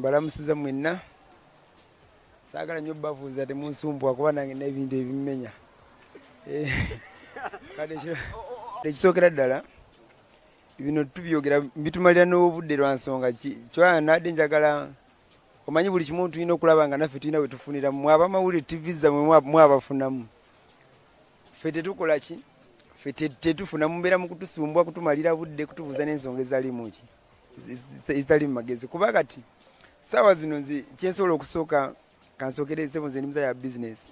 Mbalamusiza mwenna. Saagala nnyo babuuza, temunsumbwa kuba nange n'ebintu ebimenya. Kale ekisookera ddala, bino tubyogera bitumalira n'obudde lwa nsonga ki? Kywana nadde njagala omanyi buli kimu tulina okulaba nga naffe tulina we tufuniramu. Mwe abamawulire, TV zammwe mwabafunamu, ffe tetukola ki? Ffe tetufuna. Mubeera mu kutusumbwa, kutumalira budde, kutubuuza n'ensonga ezalimu ki, ezitali mu magezi. Kuba kati saawa zino nze kyensobola okusooka, kansookere sebo, nze ndi muza ya bizinesi.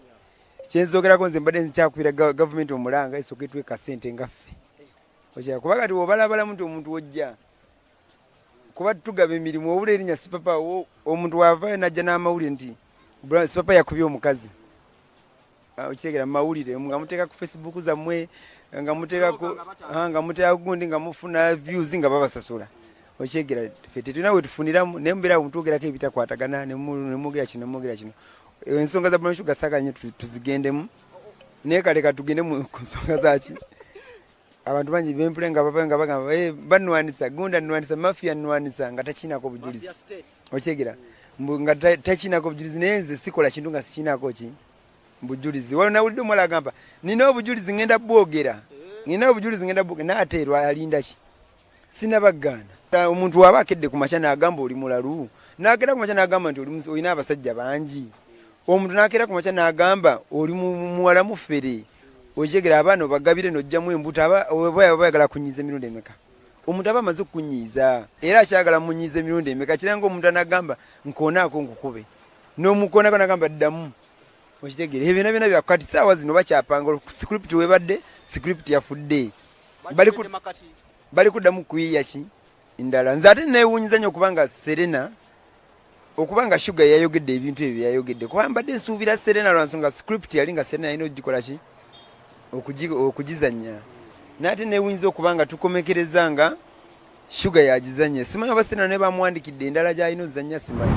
Kyensookerako, nze mbadde nkyakubira gavumenti omulanga esooke etuwe kasente nga ffe okya, kuba kati wobalabalamu nti omuntu wojja kuba tugaba emirimu, obula erinnya Sipapa. Omuntu wavayo najja n'amawulire nti Sipapa yakubye omukazi. Ah, okitegeera, mumawulire nga muteeka ku Facebook zammwe, nga muteeka ku nga muteeka gundi, nga mufuna views, nga babasasula. Okyegera, ffe tetulina we tufuniramu, naye mubeera mutwogerako ebitakwatagana, nemwogera kino, nemwogera kino. Ensonga za Brown Sugar saagala nnyo tuzigendemu, naye kale katugende ku nsonga zaki. Abantu bangi bempule nga bava nga bagamba, "Eh, banwanisa gunda, nwanisa mafia, nwanisa," nga takiinako bujulizi. Okyegera, nga takiinako bujulizi. Naye nze sikola kintu nga sikiinako ki bujulizi. Waliwo nawulidde omuwala agamba, "Nina obujulizi, ngenda bwogera, nina obujulizi, ngenda bwogera." Naye ate alinda ki? Sinabagaana. Omuntu waba akedde ku makya n'agamba oli mulalu, n'akeera ku makya n'agamba nti olina abasajja bangi, omuntu n'akeera ku makya n'agamba oli muwala mufere. Okyegera, abaana obagabire n'ojjamu embuto, oba bayagala kunyiiza emirundi emeka? Omuntu aba amaze okukunyiiza, era akyagala munyiiza emirundi emeka? Kiranga omuntu anagamba, "Nkoonaako nkukube," n'omukoonako nagamba, "Ddamu." Okitegeera, ebyo byona byona byakati saawa zino bakyapanga script. Webadde script yafudde, bali kuddamu kuyiiya ki ndala. Nze ate neewuunyiza nnyo okubanga Serena, okubanga Shuga yayogedde ebintu ebyo byayogedde, kuba mbadde nsuubira Serena lwa nsonga script yali nga Serena yalina okugikola ki, okugizannya. Naye ate neewunyiza okuba nga tukomekereza nga Shuga yagizannya. Simanyi oba Serena naye bamuwandikidde endala gy'alina ozannya, simanyi.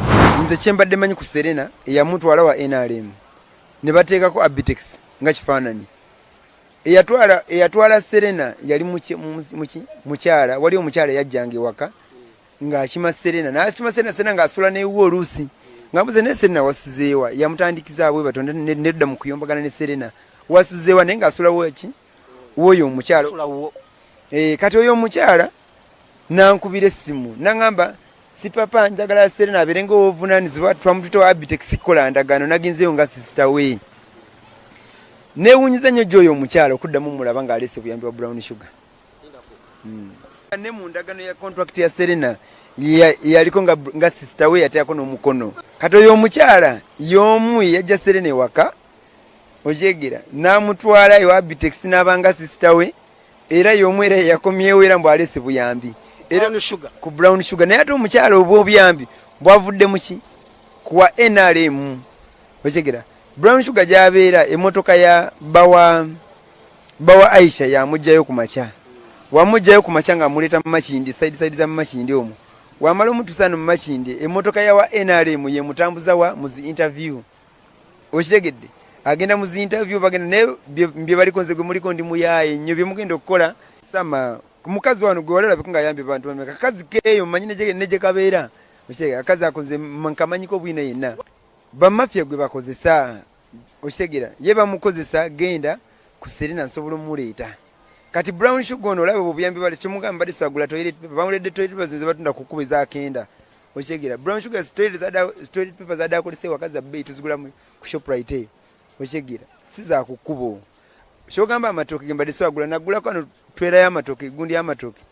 Nze kyembadde manyi ku Serena, eyamutwala wa NRM ne bateekako Abitex nga kifaananyi, eyatwala Serena yali mukyala. Wali omukyala eyajjanga ewaka ng'akima Serena, n'akima Serena, Serena ng'asula newuwe oluusi, nga mbuze, "Naye Serena wasuzeewa?" Yamutandikiza bwe bato, nedda mu kuyombagana ne Serena, "Wasuzeewa?" Naye ng'asula weki woyo omukyala. Kati oyo omukyala nankubira essimu naŋŋamba, "Sipapa, njagala Serena abeere nga obuvunaanyizibwa. Twamututa wa Abitex kukola ndagaano, nagenzeyo nga sister we." Neewunyiza nnyo gy'oyo omukyala okuddamu mulaba ng'aleese buyambi bwa Brown Sugar. Ne mu ndagaano ya contract ya Serena yaliko nga sister we yateekako n'omukono. Kati oyo omukyala y'omu yajja Serena ewaka, okyegera, n'amutwala ewa Abitex n'abanga sister we, era y'omu era yakomyewo, era mbu aleese buyambi era ku Brown Sugar. Naye ate omukyala obwa obuyambi bwavudde muki kuwa NRM. Okyegera, Brown Sugar gy'abeera, emmotoka ya bawa Aisha yamugjayo ku makya, wamugjayo ku makya ng'amuleeta mu Makindi, side za mu Makindi omwo. Wamala omutuusa no mu Makindi, emmotoka yawa NRM yemutambuza wa mu zi interview. Okitegedde, agenda mu zi interview, bagenda naye bye baliko. Nze gwe muliko ndi muyaaye nnyo, bye mugenda okukola sama mukazi wano gwe wali olabeko ng'ayambye bantu bameka? Akazi keeyo mmanyi ne gye kabeera. Okitegeera, akazi ako nze nkamanyiko bwino yenna. Bamafia gwe bakozesa, okitegeera, ye bamukozesa. Genda ku Serena, nsobola omuleeta. Kati Brown Sugar ono olaba obuyambi bali kyomugamba, mbadde sagula toilet paper, bamuledde toilet paper zenze batunda ku kkubo ezakenda. Okitegeera, Brown Sugar toilet paper zadde akozesa ewaka za bbeeyi, tuzigula ku Shoprite eyo. Okitegeera, si za ku kkubo. Kyogamba amatooke ge mbadde swagula, nagulako ano twera y'amatooke, gundi y'amatooke,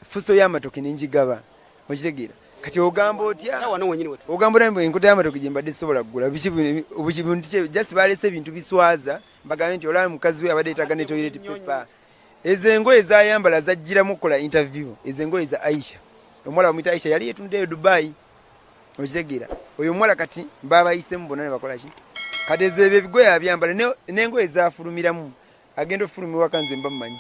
fuso y'amatooke nenjigaba. Okitegeera, kati ogamba otya? Ogamba otya enkota y'amatooke gye mbadde sobola kugula? Biki bintu ki? Just baleese ebintu biswaza. Bagambe nti olaba mukazi we abadde yetaaga ne toilet paper. Ezo engoye zayambala zajjiramu okukola interview. Ezo engoye za Aisha, omuwala bamuyita Aisha, yali yetundeyo Dubai. Okitegeera, oyo omuwala kati babayisemu bonna ne bakola ki. Kati ezo ebyo ebigoye abyambala n'engoye zafulumiramu, agenda ofulumira waka, nze mba mmanyi.